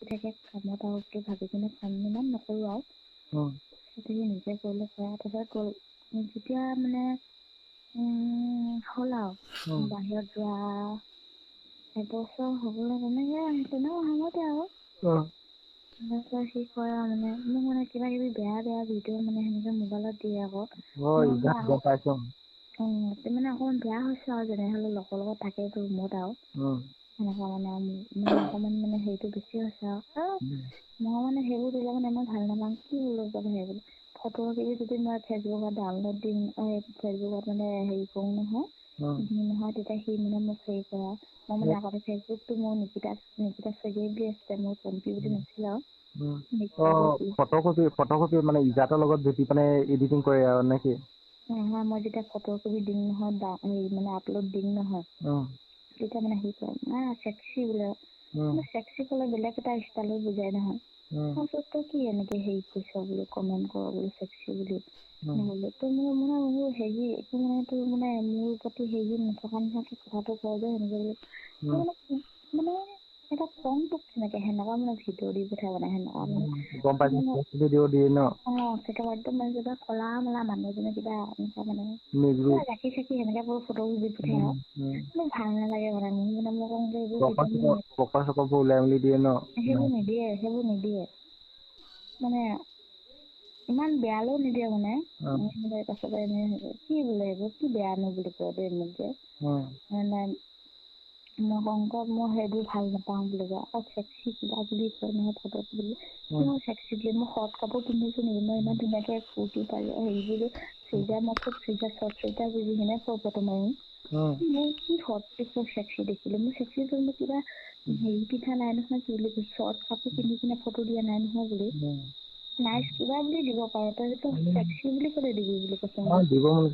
থাকে কামত আৰু বুলি ভাবি কিনে ফোন ইমান নকৰো আৰু। সেইটো সি নিজে কৰিলে কৰা। তাৰপিছত যেতিয়া মানে হ'ল আৰু বাহিৰত যোৱা এবছৰ হ'বলৈ তেনেকে তেনেকুৱা সময়তে আৰু তাৰপিছত সি কয় আৰু মানে মোক মানে কিবা কিবি বেয়া বেয়া ভিডিঅ' মানে সেনেকে মোবাইলত দিয়ে আকৌ। মানে অকণমান বেয়া হৈছে আৰু যেনে হ'লেও লগৰ লগত থাকে ৰুমত আৰু সেনেকুৱা মানে মানে অকণমান মানে হেৰিটো বেছি হৈছে আৰু। মই মানে সেইবোৰ দিলে মানে মই ভাল নাপাওঁ। কি বোলো সেইবোৰ ফটো কিবি যদি মই ফেচবুকত ডাউনলোড দিম, ফেচবুকত মানে হেৰি কৰোঁ নহয় দিওঁ নহয়, তেতিয়া সি মানে মোক হেৰি কৰে। মই মানে আগতে ফেচবুকটো মোৰ নিকিতা নিকিতা শইকীয়া বুলি আছিলে, মোৰ পম্পী বুলি নাছিলে আৰু। ফটোকপি মানে ইজাতৰ লগত জুতি মানে এডিটিং কৰে আৰু নেকি? নহয়, মই যেতিয়া ফটো কপি দিম নহয়, মানে আপলোড দিম নহয়, তেতিয়া মানে সি কয় না চেক্সি বোলে। চেক্সি ক'লে বেলেগ এটা ষ্টাইলত বুজাই নহয়। মই তই কি এনেকে হেৰি কৈছ বোলো, কমেণ্ট কৰ বোলো চেক্সি বুলি নহ'লে তই মোৰ মানে মোৰ হেৰি একো মানে তোৰ মানে মোৰ প্ৰতি হেৰি নথকা নিচিনাকে কথাটো কয় যে সেনেকে বুলি। মানে এটা খংটোক কেনেকে সেনেকুৱা মানে ভিডিঅ' দি পঠাই মানে সেনেকুৱা মানে। গম পাইছো, ভিডিঅ' দিয়ে ন? অ, কেতিয়াবা একদম মানে কিবা কলা মলা মানুহজনে কিবা এনেকুৱা মানে গাখীৰ চাখীৰ সেনেকে বোৰ ফটো দি পঠাই আৰু। মোৰ ভাল নালাগে মানে মোৰ মানে মই কওঁ যে এইবোৰ পকৰা চকৰবোৰ ওলাই মেলি দিয়ে ন? সেইবোৰ নিদিয়ে, সেইবোৰ নিদিয়ে মানে ইমান বেয়ালৈও নিদিয়ে মানে। তাৰপাছতে এনে কি বোলে এইবোৰ কি বেয়ানো বুলি কয় দেই মোক যে। মানে মই কওঁ মই সেইবোৰ ভাল নাপাওঁ বুলি কয়। আকৌ চেক্সি কিবা কিবি কয় নহয় ফটোত বুলি। মই চেক্সি বুলি মই শৰ্ট কাপোৰ পিন্ধিছো নেকি? মই ইমান ধুনীয়াকে ফূৰ্তি পাই হেৰি বুলি চুইজাৰ, মই খুব চুইজাৰ শৰ্ট চুইজাৰ পিন্ধি কিনে ফটো মাৰিম। মই কি শৰ্ট চেক্সি দেখিলো? মই চেক্সি মই কিবা হেৰি পিন্ধা নাই নহয়, কি বুলি শৰ্ট কাপোৰ পিন্ধি কিনে ফটো দিয়া নাই নহয় বুলি। নাইচ কিবা বুলি দিব পাৰ, তই চেক্সি বুলি ক'লে দিবি বুলি কৈছে। দিব মন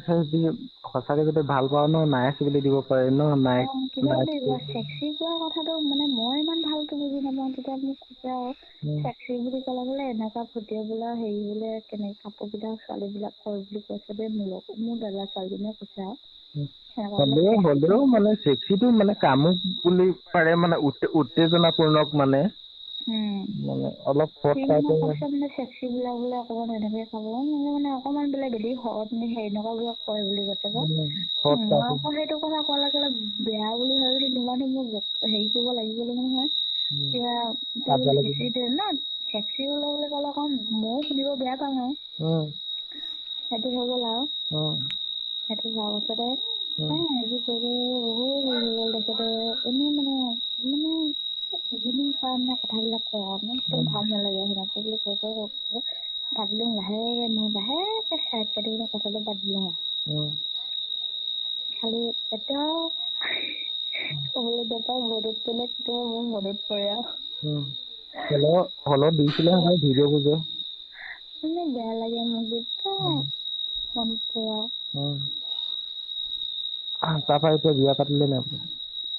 সঁচাকে যদি ভাল পাওঁ ন নাইচ বুলি দিব পাৰে ন? নাইচ কিবা বুলি দিব। চেক্সি কোৱা কথাটো মানে মই ইমান ভালকে বুজি নাপাওঁ। তেতিয়া মোক কৈছে আৰু চেক্সি বুলি ক'লে বোলে এনেকুৱা ফুটিয়ে বোলে হেৰি বোলে কেনেকে কাপোৰ বিলাক ছোৱালী বিলাক কয় বুলি কৈছে দেই। মোৰ লগত মোৰ দাদা ছোৱালীজনীয়ে কৈছে আৰু হ'লেও মানে চেক্সিটো মানে কামুক বুলি পাৰে, মানে উত্তেজনাপূৰ্ণক মানে মানে অলপ মানে চেক্সি বিলাক বোলে অকমান এনেকে খাব মানে অকমান বোলে বেছি শকত সেনেকুৱা বিলাক কয় বুলি কৈছে। মই আকৌ সেইটো কথা কোৱাৰ লগে লগে বেয়া বুলি ভাবিলো। তোমাৰতো মোক হেৰি কৰিব লাগিব নহয় কিবা ন চেক্সি হলে বুলি ক'লে অকণ ময়ো শুনিব বেয়া পাওঁ আৰু সেইটো হৈ গ'ল আৰু। সেইটো হোৱাৰ পাছতে এইবোৰ কৰি বহুত হেৰি হৈ গ'ল। তাৰপিছতে এনেই মানে মানে ইভিনিং কৰা মানে কথাবিলাক কয় আৰু মোক ভাল নালাগে সেনেকে বুলি কৈ কৈ ভাবিলো লাহেকে মই লাহেকে চাইড কাটি কিনে কথাটো বাদ দিলো আৰু। খালি এতিয়াও ক'বলৈ নাপাওঁ, মনত পেলাই কেতিয়াবা মোৰ মনত পৰে আৰু। হলত দিছিলে ভিডিঅ'বোৰ যে মানে বেয়া লাগে মোক এতিয়া মনত পৰে আৰু। তাৰপৰা এতিয়া বিয়া পাতিলে নাই?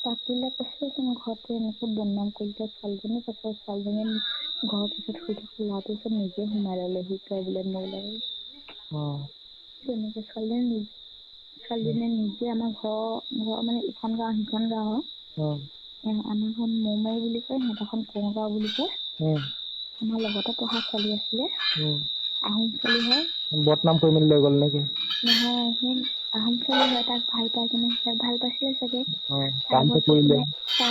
পাতিলে কৈছে ঘৰতে এনেকে বদনাম কৰিলে। ছোৱালীজনী কৈছে, ছোৱালীজনী ঘৰৰ পিছত শুই থাকো, ল'ৰাটোৰ ওচৰত নিজে সোমাই ল'লে সি কয় বোলে মোৰ লগত তেনেকে। ছোৱালীজনী ছোৱালীজনীয়ে নিজে আমাৰ ঘৰ ঘৰ মানে ইখন গাঁও সিখন গাঁৱৰ, আমাৰখন মৌমাৰী বুলি কয়, সিহঁতৰখন কোঁৱৰগাঁও বুলি কয়। আমাৰ লগতে পঢ়া ছোৱালী আছিলে, আহোম ছোৱালী হয়। বদনাম কৰি মেলি লৈ গ'ল নেকি? নহয়, সেই আহোম ছোৱালী হয়, তাক ভাল পাই কিনে তাক ভাল পাইছিলে চাগে। তাৰ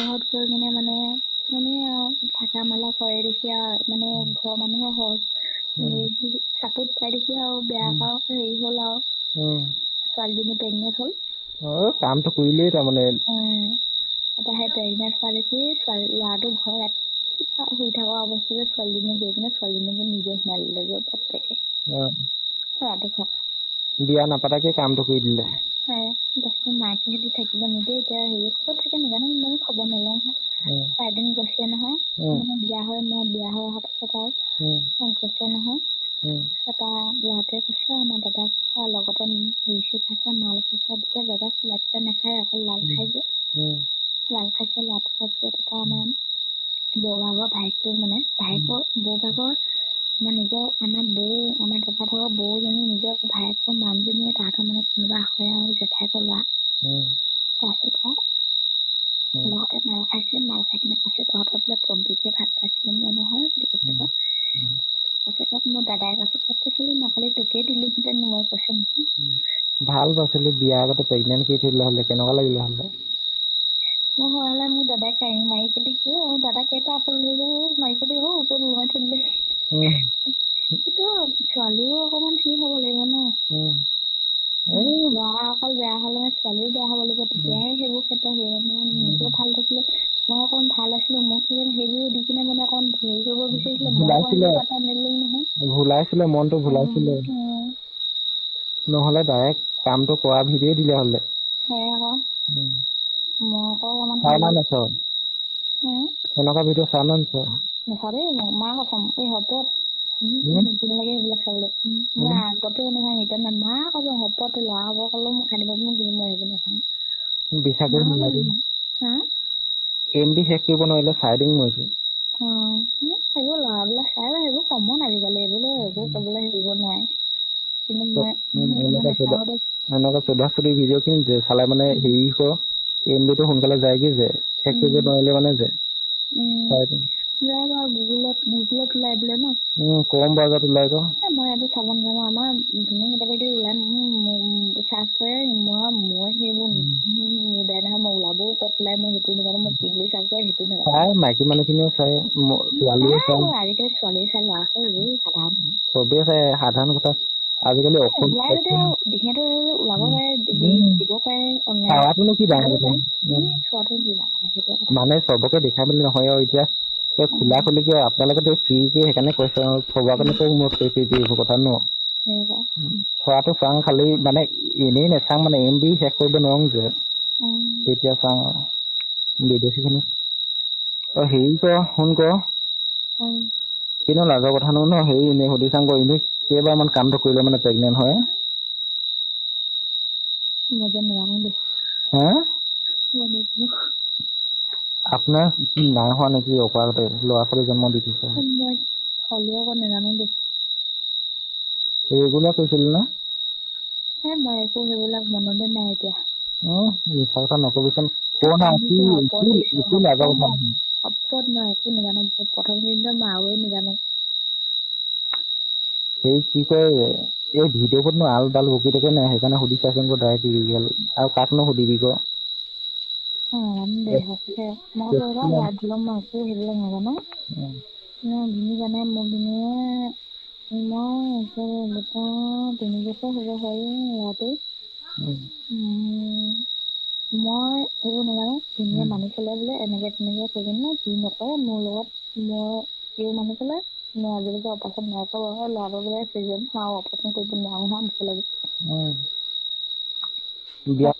ঘৰত গৈ কিনে মানে এনেই আৰু থাকা মেলা কৰে দেখি আৰু মানে ঘৰৰ মানুহৰ সহজ চাপোৰ্ট পাই দেখি আৰু বেয়া আৰু হেৰি হ'ল আৰু ছোৱালীজনী প্ৰেগনেণ্ট হ'ল। কামটো কৰিলেই তাৰমানে। তাৰপৰা সেই প্ৰেগনেণ্ট হোৱা দেখি ছোৱালী ল'ৰাটো ঘৰত ৰাতিপুৱা শুই থকা অৱস্থাতে ছোৱালীজনী গৈ কিনে ছোৱালীজনীকে নিজে সোমাই ল'লে গৈ বাপেকে ল'ৰাটো ঘৰত। বিয়া নাপাতাকে কামটো কৰি দিলে। তাৰপিছত মাকে সিহঁতি থাকিব নিদিয়ে। এতিয়া হেৰিত ক'ত থাকে নাজানো, মই খবৰ নলওঁ। এদিন গৈছে নহয়, মানে বিয়া হৈ মই বিয়া হৈ অহাৰ পাছত আৰু গৈছে নহয়। তাৰপৰা ল'ৰাটোৱে কৈছে, আমাৰ দাদাক কৈছে, লগতে হেৰি খাইছে, মাল খাইছে। তেতিয়া দাদা চুলা তিলা নাখায়, অকল লাল খাই যে লাল খাইছে ল'ৰাটো খাইছে। তাৰপৰা আমাৰ বৌভাগৰ ভায়েকটো মানে ভায়েকৰ বৌভাগৰ আমাৰ নিজৰ আমাৰ বৌ আমাৰ দাদা ভাগৰ বৌজনী নিজৰ ভায়েকৰ মানুহজনীয়ে তাহাঁতৰ মানে কোনোবা হয় আৰু জেঠাইকৰ ল'ৰা। তাৰপিছত আৰু লগতে মাল খাইছে, মাল খাই কিনে কৈছে তহঁতৰ বোলে পম্পীকে ভাল পাইছিলো মই মোৰ দাদাই কৈছে কত ছোৱালী নকলি তোকে দিলোহেঁতেন মই কৈছে নহয়। ভাল পাইছিলো বিয়াৰ আগতে প্ৰেগনেণ্ট কৰি থৈ দিলে হ'লে কেনেকুৱা লাগিলে হ'লে? মই হোৱা হ'লে মোৰ দাদাই কাহি মাৰি পেলি কি মোৰ দাদা কেইটা আপেল লৈ যাব মাৰি পেলি হৌ ওপৰত ওলোমাই থৈ দিলে। কিন্তু ছোৱালীও অকমান হেৰি হ'ব লাগিব ন। ল'ৰা অকল বেয়া হ'লে মানে ছোৱালীও বেয়া হ'ব লাগিব, তেতিয়াহে সেইবোৰ ক্ষেত্ৰত হেৰি হয়। নিজে ভাল থাকিলে মই অকণ ভাল আছিলো, মোক সেইকাৰণে সেইবোৰ দি কিনে মানে অকণ হেৰি কৰিব বিচাৰিছিলে, মই অকণ ভুলাইছিলে। পাতা নিদিলো নহয়। ভুলাইছিলে মনটো ভুলাইছিলে, নহ'লে ডাইৰেক্ট কামটো কৰা ভিডিঅ' দিলে হ'লে। সেয়াই আকৌ মই আকৌ অকণমান চাই না নাচাৱ? এনেকুৱা ভিডিঅ' চাও নে নাচাৱ? নাচাওঁ দেই মই, মা কচম এই শপত ঘিণ লাগে সেইবিলাক চাবলৈ। মই আগতেও নাচাওঁ, এতিয়া নাই, মা কচম শপত ল'ৰা হ'ব ক'লেও মোক খাই দিব, মোক কিন্তু মই সেইবোৰ নাচাওঁ। বিশ্বাস কৰিব নোৱাৰি। হা? এম বি শেষ কৰিব নোৱাৰিলে চাই দিম মই। সেইবোৰ ল'ৰাবিলাক চাই, সেইবোৰ কমন আজিকালি, এইবোৰ একো ক'বলৈ হেৰিব নোৱাৰে। কিন্তু মই এনেকুৱা নাচাওঁ দেই। এনেকুৱা চৌধা চৌধি ভিডিঅ' খিনি যে চালে মানে হেৰি ক এম বিটো সোনকালে যায়গে যে, শেষ কৰিব নোৱাৰিলে মানে যে চাই দিম। যায় বাৰু, গুগলত ওলাই বোলে ন? কম বাজেট ওলাই ক। মই এইবোৰ চাব নাজানো, আমাৰ ধুনীয়া কিতাপ এটি ওলাই চাৰ্চ কৰে, মই সেইবোৰ নোদাই নহয়, মই ওলাবও ক'ত ওলাই মই সেইটো নাজানো, মই কি বুলি চাৰ্চ কৰে সেইটো নাজানো। চাই মাইকী মানুহখিনিও চাই, ছোৱালীও চাই। আজিকালি ছোৱালীও চাই, ল'ৰা ছোৱালী সাধাৰণ চবেই চাই, সাধাৰণ কথা। আজিকালি ওলাই যদি সিহঁতে ওলাব পাৰে, দিব পাৰে অনলাইন। চোৱাটোনো কি ডাঙৰ কথা? চোৱাটো কি ডাঙৰ কথা, সেইটো কথা। মানে চবকে দেখাই মেলি নহয় আৰু এতিয়া খোলা খুলিকে আপোনালোকেতো ফ্ৰীকে সেইকাৰণে কৈছে আৰু থবা কাৰণে মই কৈছো এইবোৰ কথা ন। চোৱাটো চাওঁ খালি মানে এনেই নাচাওঁ, মানে এম বি শেষ কৰিব নোৱাৰো যে তেতিয়া চাওঁ আৰু বিদেশীখিনি। অ হেৰি ক শুন ক, কিন্তু লাজৰ কথা নহয় ন, হেৰি এনেই সুধি চাওঁ ক, এনেই কেইবাৰমান কামটো কৰিলে মানে প্ৰেগনেণ্ট হয়? মই যে নাজানো দেই। হা? মই নাজানো। আপোনাৰ নাই হোৱা নেকি অকৰাগতে ল'ৰা ছোৱালী জন্ম দি থৈছে? মই হ'লেও আকৌ নাজানো দেই। ৰেগুলাৰ কৰিছিল না? মই একো সেইবিলাক মনতে নাই এতিয়া। মিছা কথা নকবিচোন। একো লাজৰ কথা নহয়। শপত মই একো নাজানো, প্ৰথম দিনটো মই আৰুৱে নাজানো। সেই কি কয় এই ভিডিঅ'বোৰতনো আল বাল বকি থাকে নাই, সেইকাৰণে সুধি চাইচোন ক ডাইৰেক্ট ৰিয়েল আৰু কাকনো সুধিবি ক? নাজানো দেই সঁচাকে, মই কৈছো মই একো সেইবিলাক নাজানো। ভিনি জানে, মোৰ ভিনিয়ে মই দুটা 3 বছৰ হ'ব হ'ল ল'ৰাটো। মই এইবোৰ নাজানো, ভিনিয়ে মানি চলে বোলে এনেকে তেনেকে কৈ কিনে সি নকৰে মোৰ লগত, মই সিও মানি চলে, মই আজিলৈকে অপাৰেচন নাই কৰা, ল'ৰাটো বোলে চিজন আৰু অপাৰেচন কৰিব নোৱাৰো হা ভয় লাগে। বিয়া